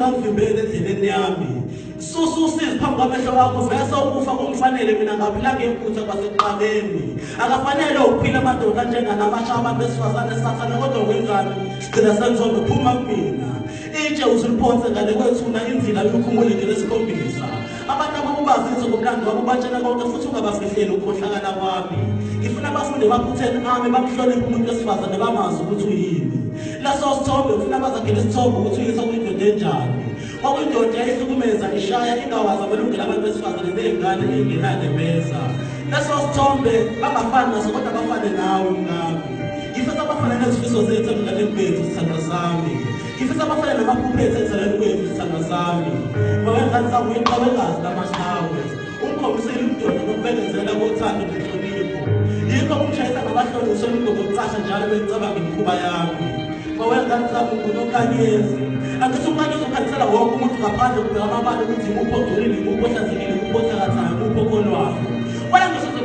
Ungangivimbeli endleleni yami. Susa usizi phambi kwamehlo akho, vese ukufa kumfanele mina ngaphila ngephutha kwasekuqaleni. Akafanele ukuphila amadoda anjenganabasha abantu besifazane sathane kodwa wenzani? Sigcina senzondo phuma kumina. Itshe usuliphonse ngale kwethuna inzila uyikhumule nje lesikhombisa. Abantu abakubazise ngomlando wabo batshela konke futhi ungabafihleli ukukhohlakala kwami. Ngifuna bafunde emaphutheni ami bamhloniphe umuntu wesifazane bamazi ukuthi uyini. Leso sithombe ngifuna bazakhele isithombe ukuthi uyisa kuyindoda enjani. Kwakuyindoda eyayihlukumeza ishaya ingawazi amalungelo abantu besifazane ney'ngane ey'ngenanembeza. Leso sithombe bangafani naso kodwa bafane nawe mngami. Ngifisa bafane nezifiso zethu ebudlaleni bethu sithandwa sami. Ngifisa bafane namaphupho ethu ekuzaleni kwethu sithandwa sami. Ngoba ngane sami uyiqhawekazi lamaqhawe. Ungikhombisile ubudoda nokubekezela kothando nenhlonipho. Yikho kumshayisa ngabahloli usola umgomo wokucasha njalo bengicabanga imikhuba yami. Mawengane sami ungunonkanyezi. Angithi unkanyezi ukhanyisela wonke umuntu ngaphandle kubheka amabala ukuthi imuphi ogcolile, imuphi ohlanzekile, imuphi othakathayo, imuphi okholwayo. Wena ngisho uzobe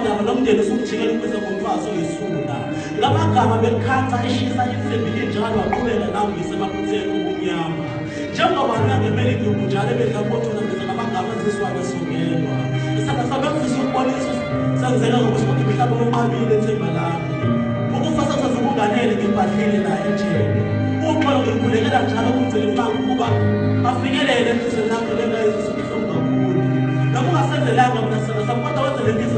ndaba nomndeni usukujikela ukubiza ngomfazi oyisula. Ngamagama bekhanca eshisa insimbi injalo waqhubeka nami ngisemaphutheni obumnyama. Njengoba nangemele iduku njalo ebedla kothuna ngiza ngamagama enziswa besongelwa. Isandla sami ngifisa ukubonisa senzeka ngokuthi kodwa mhlawumbe wenqabile ithemba lami. Ukufa sekuzoze kunganele ngibhadlile la ejele. Uxolo ngikhulekela njalo kumgcini mmango ukuba afinyelele enhlizweni lakho lengayizwisa ubuhlungu kakhulu. Noma ungasenzelanga mina sandla sami kodwa wenzele inhliziyo.